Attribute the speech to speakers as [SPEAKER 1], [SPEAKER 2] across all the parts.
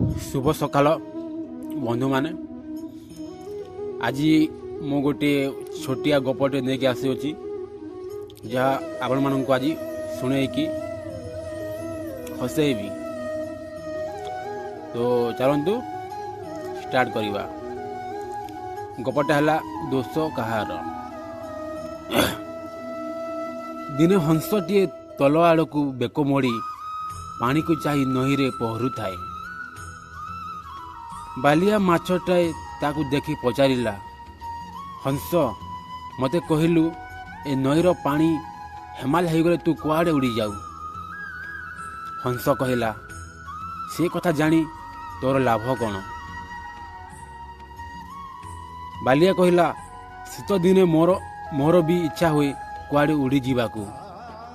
[SPEAKER 1] ଶୁଭ ସକାଳ ବନ୍ଧୁମାନେ। ଆଜି ମୁଁ ଗୋଟିଏ ଛୋଟିଆ ଗପଟେ ନେଇକି ଆସିଅଛି, ଯାହା ଆପଣମାନଙ୍କୁ ଆଜି ଶୁଣେଇକି ହସେଇବି। ତ ଚାଲନ୍ତୁ ଷ୍ଟାର୍ଟ କରିବା। ଗପଟା ହେଲା ଦୋଷ କାହାର। ଦିନେ ହଂସଟିଏ ତଳ ଆଡ଼କୁ ବେକ ମୋଡ଼ି ପାଣିକୁ ଚାହିଁ ନଈରେ ପହଁରୁଥାଏ। ବାଲିଆ ମାଛଟାଏ ତାକୁ ଦେଖି ପଚାରିଲା, ହଂସ, ମୋତେ କହିଲୁ, ଏ ନଈର ପାଣି ହେମାଲ ହେଇଗଲେ ତୁ କୁଆଡ଼େ ଉଡ଼ିଯାଉ? ହଂସ କହିଲା, ସେ କଥା ଜାଣି ତୋର ଲାଭ କ'ଣ? ବାଲିଆ କହିଲା, ଶୀତ ଦିନେ ମୋର ବି ଇଚ୍ଛା ହୁଏ କୁଆଡ଼େ ଉଡ଼ିଯିବାକୁ।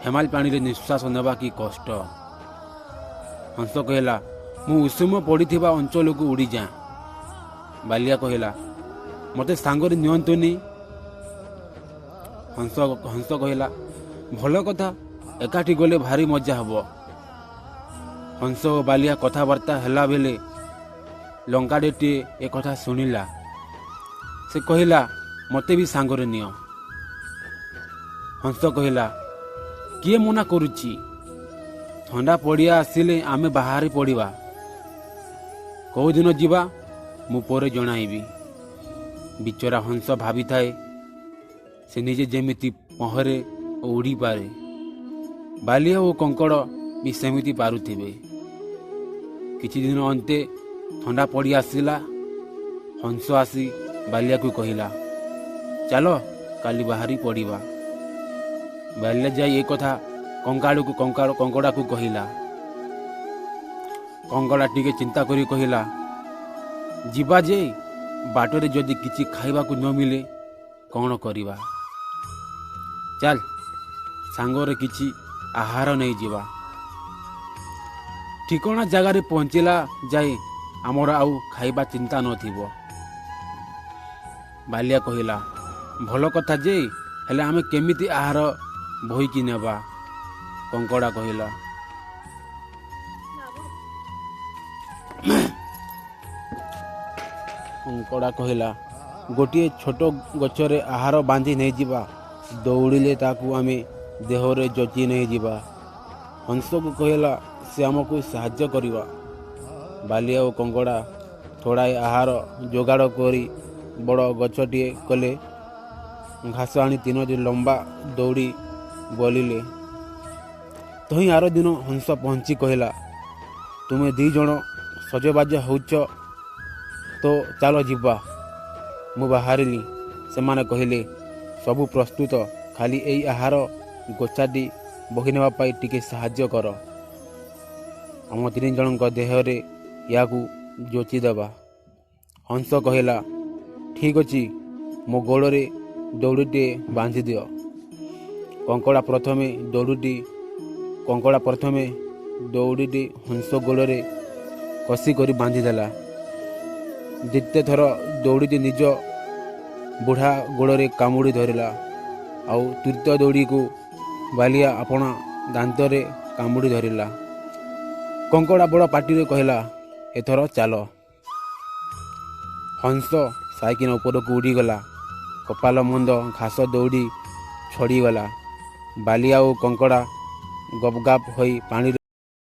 [SPEAKER 1] ହେମାଲ ପାଣିରେ ନିଶ୍ୱାସ ନେବା କି କଷ୍ଟ। ହଂସ କହିଲା, ମୁଁ ଉଷୁମ ପଡ଼ିଥିବା ଅଞ୍ଚଳକୁ ଉଡ଼ିଯାଏ। ବାଲିଆ କହିଲା, ମୋତେ ସାଙ୍ଗରେ ନିଅନ୍ତୁନି। ହଂସ କହିଲା, ଭଲ କଥା, ଏକାଠି ଗଲେ ଭାରି ମଜା ହେବ। ହଂସ ଓ ବାଲିଆ କଥାବାର୍ତ୍ତା ହେଲା ବେଳେ ଲଙ୍କାଡ଼ିଟିଏ ଏକଥା ଶୁଣିଲା। ସେ କହିଲା, ମୋତେ ବି ସାଙ୍ଗରେ ନିଅ। ହଂସ କହିଲା, କିଏ ମନା କରୁଛି? ଥଣ୍ଡା ପଡ଼ିଆ ଆସିଲେ ଆମେ ବାହାରି ପଡ଼ିବା। କେଉଁଦିନ ଯିବା ମୁଁ ପରେ ଜଣାଇବି। ବିଚରା ହଂସ ଭାବିଥାଏ ସେ ନିଜେ ଯେମିତି ପହଁରେ ଓ ଉଡ଼ିପାରେ, ବାଲିଆ ଓ କଙ୍କଡ଼ ବି ସେମିତି ପାରୁଥିବେ। କିଛି ଦିନ ଅନ୍ତେ ଥଣ୍ଡା ପଡ଼ି ଆସିଲା। ହଂସ ଆସି ବାଲିଆକୁ କହିଲା, ଚାଲ କାଲି ବାହାରି ପଡ଼ିବା। ବାଲିଆ ଯାଇ ଏ କଥା କଙ୍କଡ଼ାକୁ କହିଲା। କଙ୍କଡ଼ା ଟିକେ ଚିନ୍ତା କରି କହିଲା, ଯିବା ଯେ, ବାଟରେ ଯଦି କିଛି ଖାଇବାକୁ ନ ମିଳେ କ'ଣ କରିବା? ଚାଲ ସାଙ୍ଗରେ କିଛି ଆହାର ନେଇଯିବା। ଠିକଣା ଜାଗାରେ ପହଞ୍ଚିଲା ଯାଏ ଆମର ଆଉ ଖାଇବା ଚିନ୍ତା ନଥିବ। ବାଲିଆ କହିଲା, ଭଲ କଥା ଯେ, ହେଲେ ଆମେ କେମିତି ଆହାର ବୋହିକି ନେବା? କଙ୍କଡ଼ା କହିଲା, ଗୋଟିଏ ଛୋଟ ଗଛରେ ଆହାର ବାନ୍ଧି ନେଇଯିବା। ଦୌଡ଼ିଲେ ତାକୁ ଆମେ ଦେହରେ ଯୋଚି ନେଇଯିବା। ହଂସକୁ କହିଲା ସେ ଆମକୁ ସାହାଯ୍ୟ କରିବା। ବାଲିଆ ଓ କଙ୍କଡ଼ା ଥୋଡ଼ାଏ ଆହାର ଯୋଗାଡ଼ କରି ବଡ଼ ଗଛଟିଏ କଲେ। ଘାସ ଆଣି ତିନୋଟି ଲମ୍ବା ଦଉଡ଼ି ବୋଳିଲେ। ତହିଁ ଆର ଦିନ ହଂସ ପହଞ୍ଚି କହିଲା, ତୁମେ ଦି ଜଣ ସଜବାଜ ହେଉଛ ତ ଚାଲ ଯିବା, ମୁଁ ବାହାରିଲି। ସେମାନେ କହିଲେ, ସବୁ ପ୍ରସ୍ତୁତ, ଖାଲି ଏଇ ଆହାର ଗୋଛାଟି ବୋହି ନେବା ପାଇଁ ଟିକେ ସାହାଯ୍ୟ କର। ଆମ ତିନି ଜଣଙ୍କ ଦେହରେ ଏହାକୁ ଯୋଚି ଦେବା। ହଂସ କହିଲା, ଠିକ୍ ଅଛି, ମୋ ଗୋଡ଼ରେ ଦଉଡ଼ିଟିଏ ବାନ୍ଧି ଦିଅ। କଙ୍କଡ଼ା ପ୍ରଥମେ ଦଉଡ଼ିଟି ହଂସ ଗୋଡ଼ରେ କଷି କରି ବାନ୍ଧିଦେଲା। ଦ୍ୱିତୀୟ ଥର ଦଉଡ଼ିଟି ନିଜ ବୁଢ଼ା ଗୋଡ଼ରେ କାମୁଡ଼ି ଧରିଲା। ଆଉ ତୃତୀୟ ଦଉଡ଼ିକୁ ବାଲିଆ ଆପଣା ଦାନ୍ତରେ କାମୁଡ଼ି ଧରିଲା। କଙ୍କଡ଼ା ବଡ଼ ପାଟିରେ କହିଲା, ଏଥର ଚାଲ। ହଂସ ସାଇକିନା ଉପରକୁ ଉଡ଼ିଗଲା। କପାଳ ମନ୍ଦ ଘାସ ଦଉଡ଼ି ଛଡ଼ିଗଲା। ବାଲିଆ ଓ କଙ୍କଡ଼ା ଗପଗାପ ହୋଇ ପାଣିରେ